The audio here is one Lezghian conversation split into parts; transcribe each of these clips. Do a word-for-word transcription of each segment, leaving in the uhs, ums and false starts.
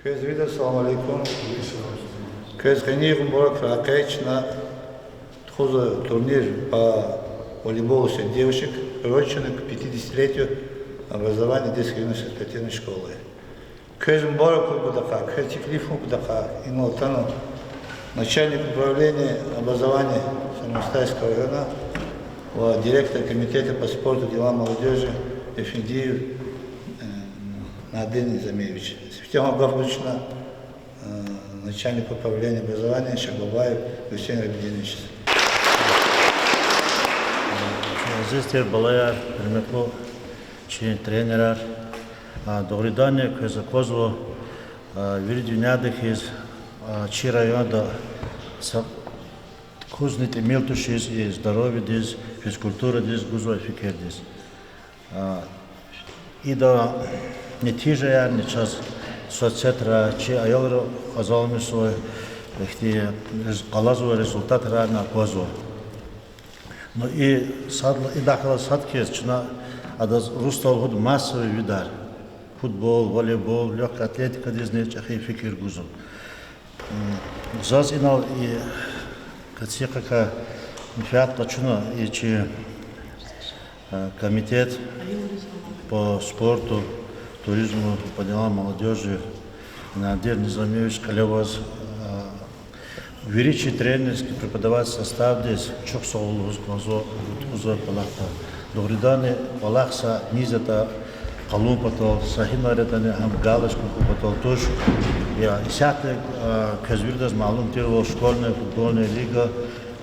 Квез вирида салам алейкум. Квез къенин мубаракрай хьи, чна тухузва турнир по волейболу среди девочек, приуроченный к пятидесятилетию образования детской юношеской спортивной школы. Квез мубарак хьун патахъай, квез теклиф хьун патахъай инал атанва начальник управления образования Саранмастайского района ва директор комитета по спорту, делам молодёжи Эфендиев, э, Надир Низамиевич. Сифтегьан гаф гузва чна, э, начальник управления образования Шагбабаев Гусейн Рабидиновичаз. Азиз тир балаяр, гьуьрметлу чи тренерар, а, дугъриданни квез аквазва, а, вири дуьньяда хьиз, а, чи районда са кузни тӀимил тушиз и здоровьедиз, физкультурадиз гузвай фикирдиз. А, ида нетижаярни чаз соцсетра, чи аялри къазанмишзавай ихьтин рез-, къалурзавай результатрани аквазва. Ну, и садла, идахъ галаз сад хьиз чна адаз урусдал лугьуда массовый видар: футбол, волейбол, лёгкая атлетикадизни чӀехи фикир гузва. М, заз инал и кацихъакай менфят къачуна и чи, э, комитет по спорту, туризму, по делам молодёжи Надир Низамиевич кьиле аваз, э, вири чи тренерский, преподавательский составдиз чухсагъул лугьуз кӀанзава тухузвай кӀвалахда. Дугъриданни кӀвалах са низ ятӀа къалун патал, са гьинар ятӀани гьам галочка кьун патал туш. Я исятда, а, квез виридаз малум тирвал, школьная футбольная лига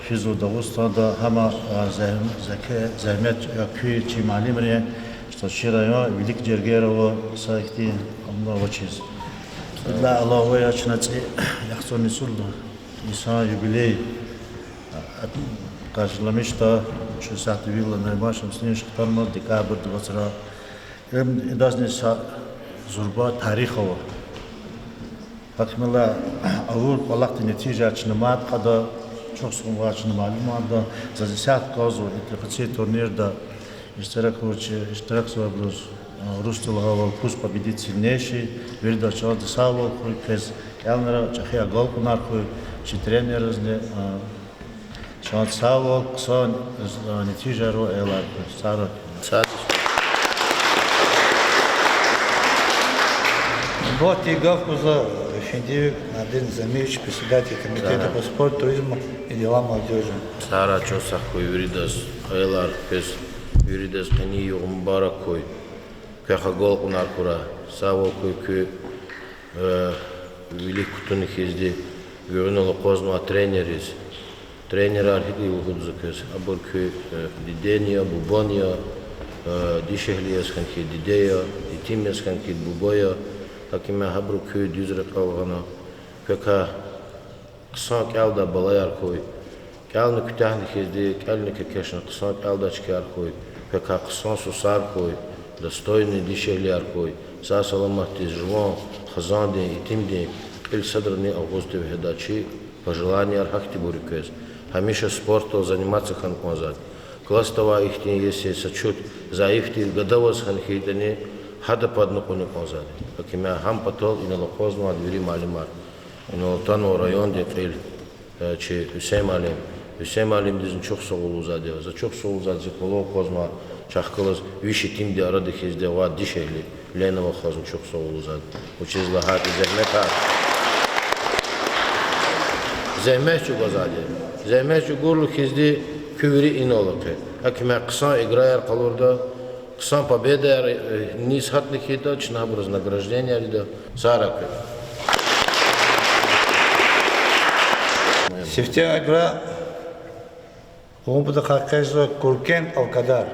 физва Дагъустанда, гьама, а, зегь-, зегьмет, а, куь чи муаллимрин, что чи район вилик жергер ава са ихьтин амуна авачиз. Идалай алава я чна цӀи яхцӀурни цӀуд йисан юбилей, а, къаршиламишда, чун сятда вил Нариман Шамсудинович хтанмаз, декабрдин вацра. Им идазни са зурба тарих ава. Гьакималай авур кӀвалахдин нетижаяр чна мад кьада, чухсагъул ва чна малумарда, заз исятда кӀанзава и къенин турнирда иштирак авур чи, иштиракзавайбуруз, а, урусдал лагьайвал, пусть победит сильнейший, виридаз чандин сагъвал хьуй, квез кӀелнра чӀехи агалкьунар хьуй, чи тренерризни, а, чан сагъвал, хъсан, а, нетижайрал аялар хьуй. Сагърай. Нубатдин гаф гузва Эфендиев Надир Низамиевич, председатель комитета по спорту, туризму и делам молодёжи. Сагърай, чан сагъ хьуй виридаз, аялар, квез виридаз къенин югъ мубарак хьуй. Квехъ агалкьунар хьурай, сагъвал хьуй куь, э, вилик кутуна хьизди, гуьгъуьнал акъвазнавай тренерриз. Тренерар гьикӀ лугьуда за квез, абур куь, э, дидени я, бубани я, э, дишегьли яз хьана хьи диде я, итим яз хьана хьи буба я, гьакимя гьабуру куь дуьз рекьел гъана. Квекай хъсан кӀелдай балаяр хьуй, кӀелна куьтягьна хьизди, кӀелна кекешна хъсан кӀелдай чкаяр хьуй, квекай хъсан сусар хьуй, достойный дишегьлияр хьуй, сагъ-саламатдиз жуван хизандин, итимдин кьил садрани агъуз тевгьедай чи пожеланияр гьахьтинбур я квез. Гьамиша спортдал заниматься хьана кӀанзавайди. Классда авай ихьтин, если са чӀехи зайифди, гада аваз хьана хьайитӀани, гьада падна кьуна кӀанзавайди. Гьакимя гьам патал инал акъвазнавайди вири муаллимар. Инал атанва райондин кьил, э, чи Гьуьсейн муаллим. Гьуьсейн муаллимдизни чухсагъул лугьузвайди я. За чухсагъул лугьузвайди я зи къуллугъ акъвазнавай чахъ галаз виш итимдин арадиз хьизди авай дишегьли Леновахазни чухсагъул лугьузвайди я. Вучиз лагьайтӀа зегьметар, зегьмет чӀугвазвайди я. Зегьмет чӀугурлу хьизди куь вири инал алахъи. Гьакимя хъсан играяр къалурда, хъсан победаяр, э, низ гьатна хьайитӀа, чна гьабуруз награжденияр ийида. Сагърай квез. Сифте игра лугьун патахъай къвезва Куркент-Алкадар.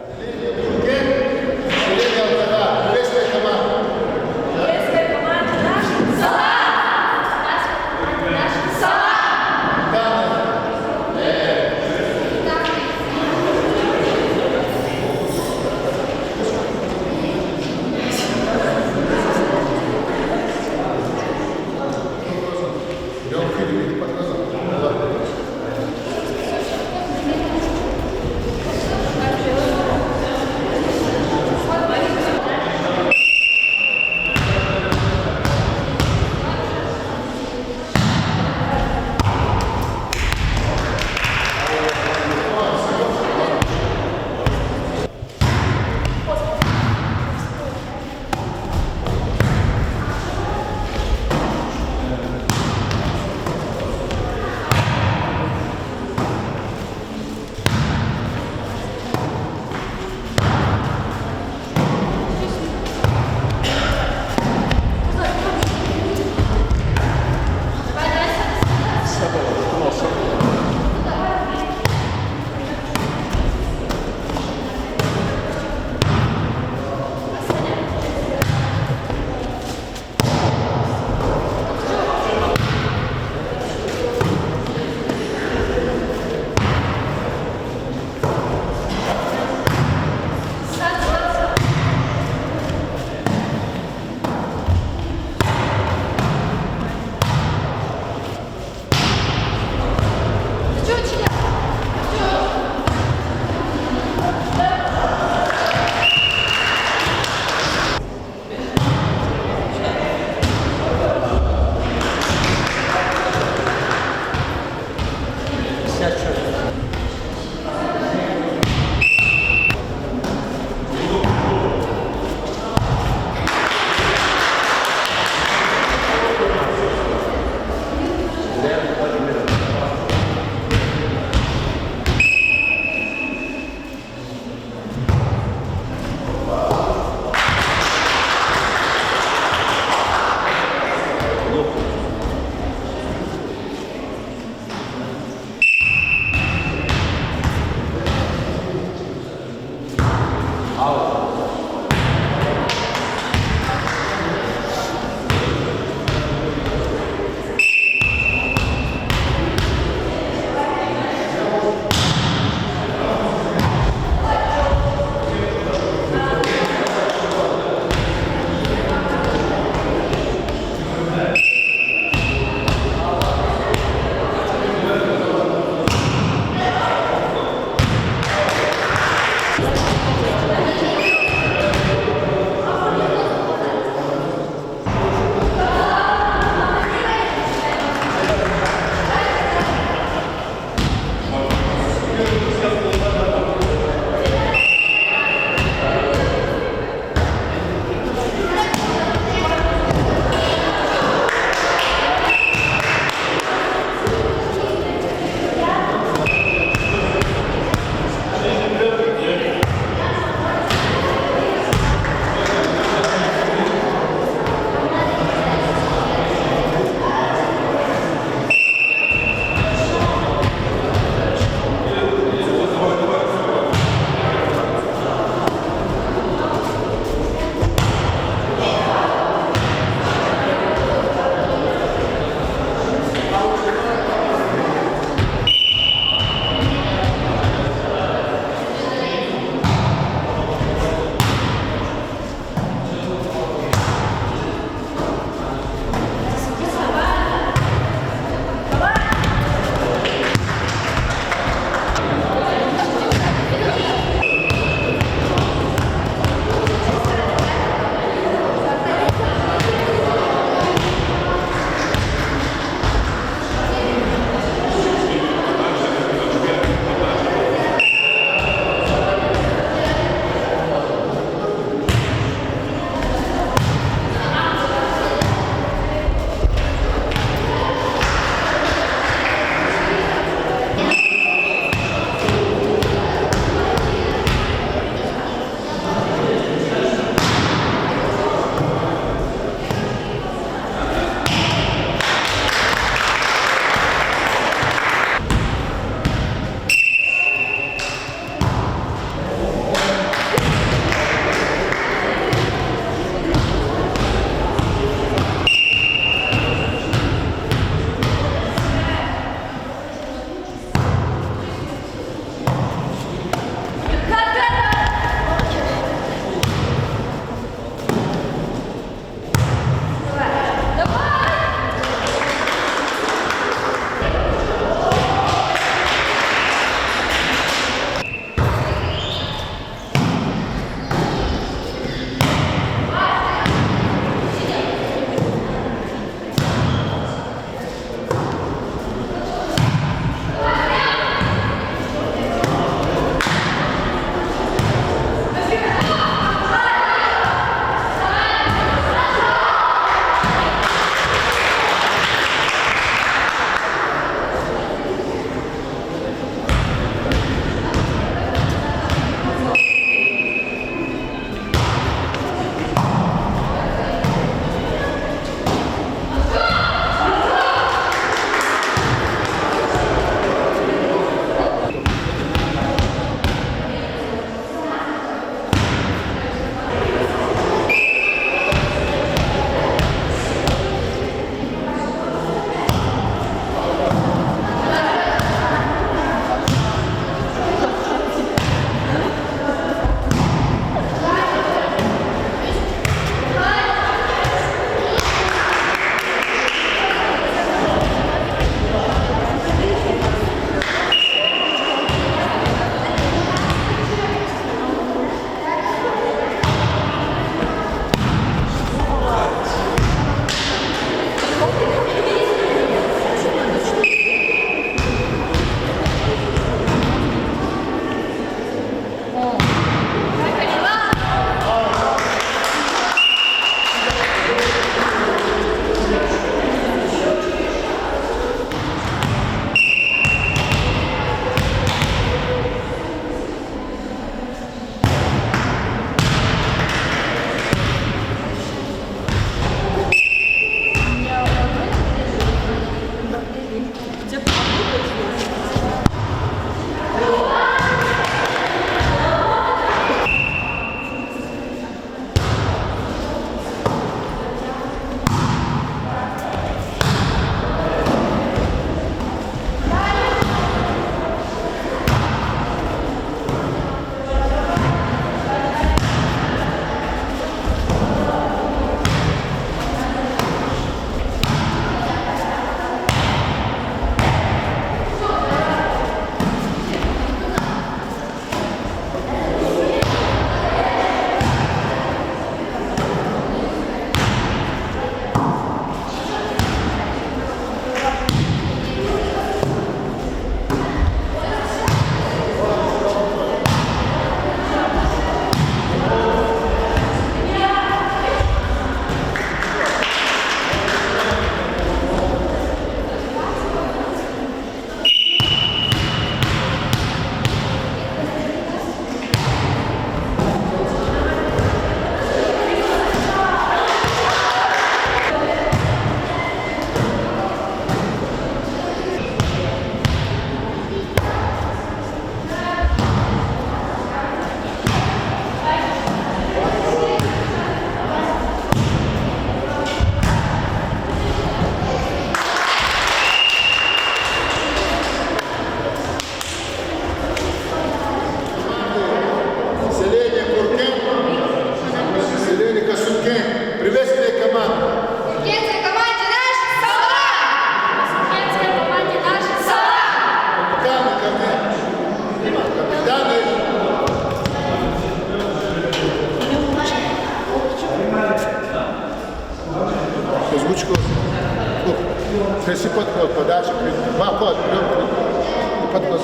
Тряси подход, подача, при-, два ход, прям при-, подход.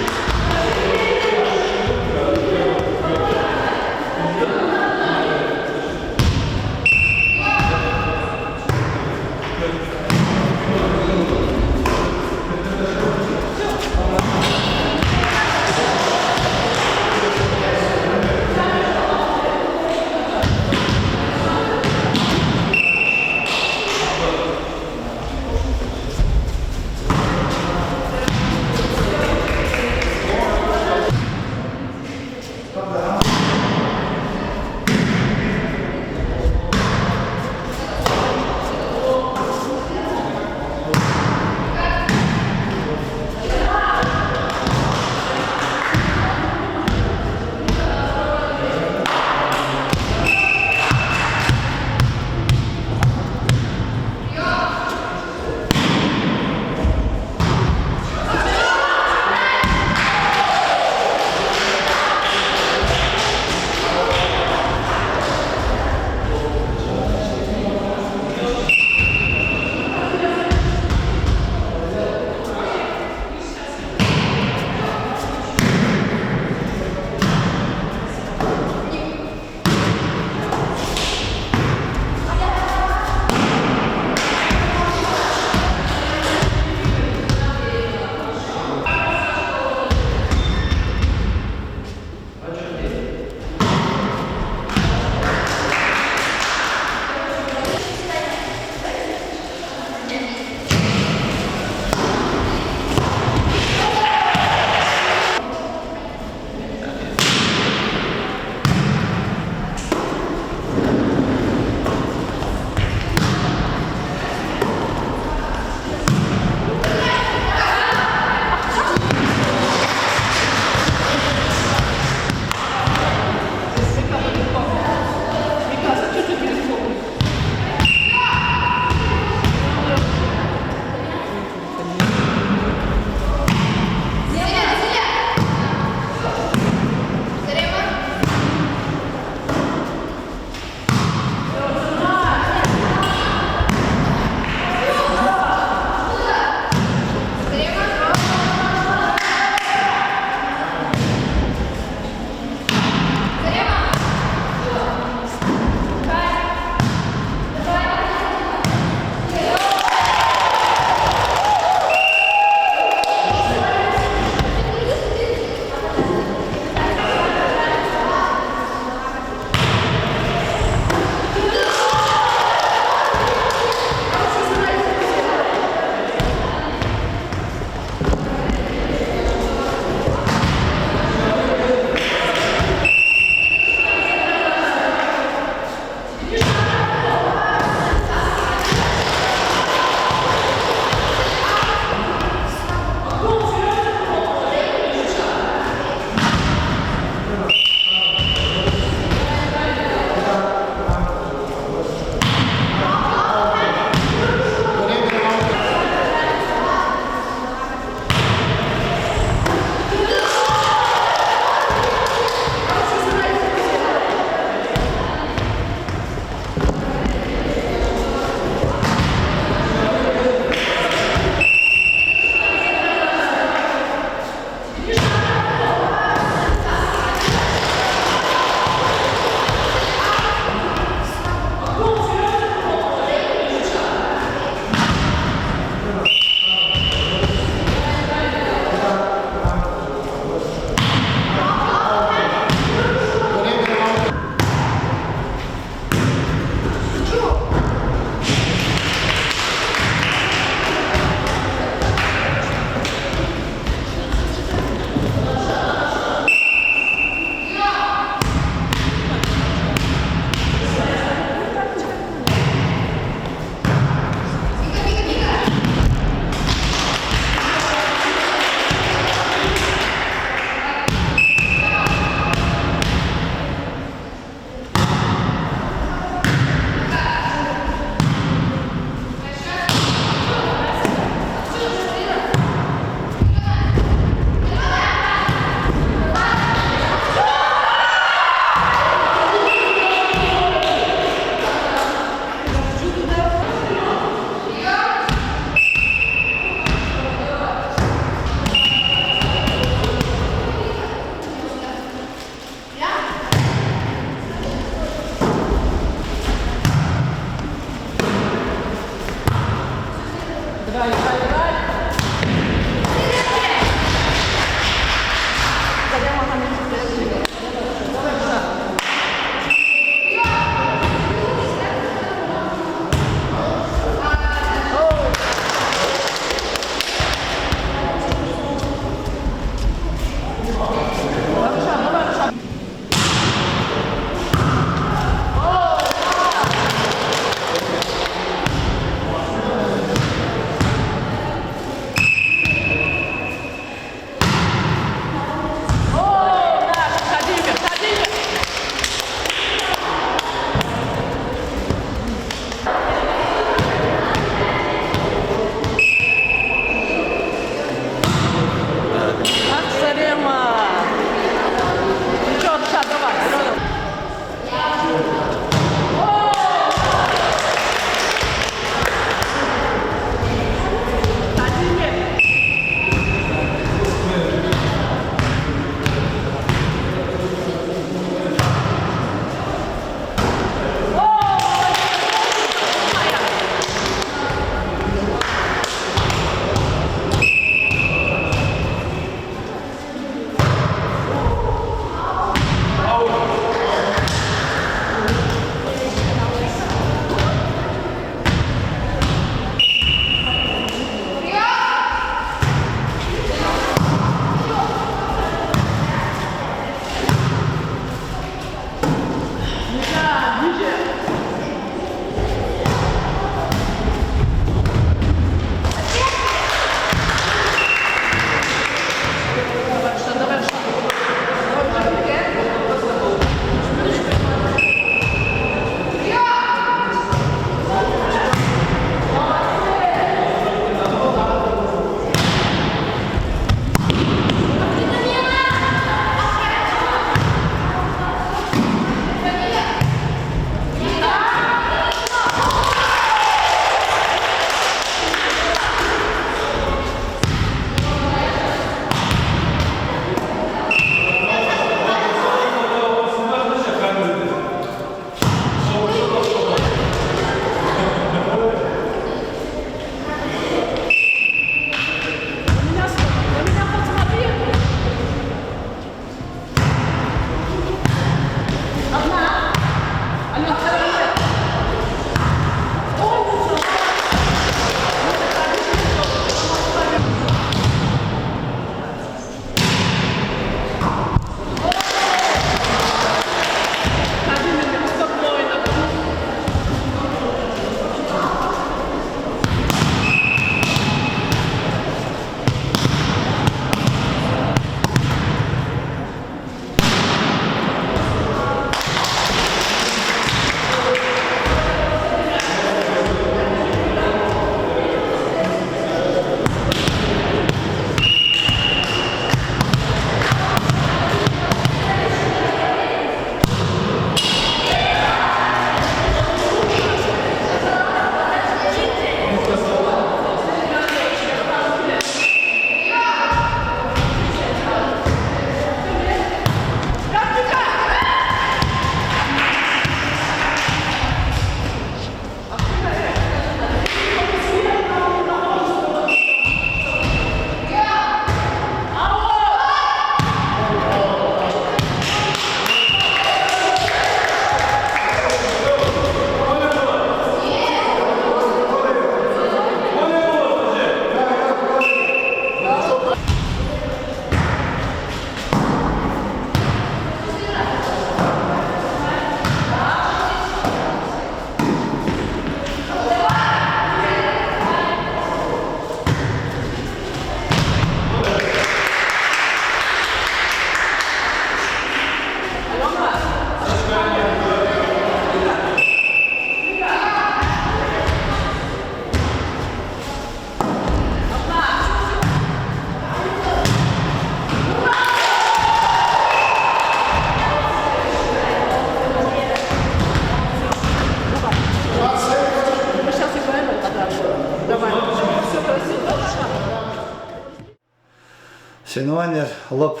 Соревнованияр лап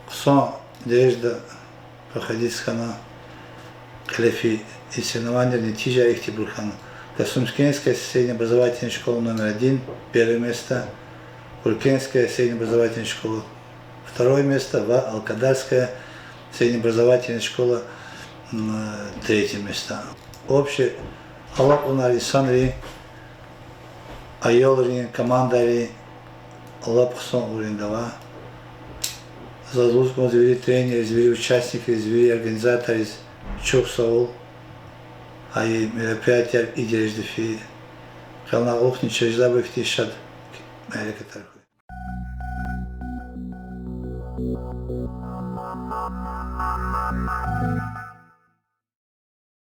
хъсан дережада проходить хьана, кьиле фейи соревнованияр, нетижаяр ихьтинбур хьана. Касумкентская среднеобразовательная школа номер один, первое место, Куркенская среднеобразовательная школа, второе место, ва Алкадарская среднеобразовательная школа, м, третье место. Общий алакьунар инсанрин, аялрин, командайрин лап хъсан уровеньда ава. Заз лугьуз кӀанзава вири тренерриз, вири участникриз, вири организаторриз чухсагъул, гьа и мероприятияр и дережада фейи. Къе лагьана кьулухъни чаз жедайбур ихьтин шад мярекатар хьуй.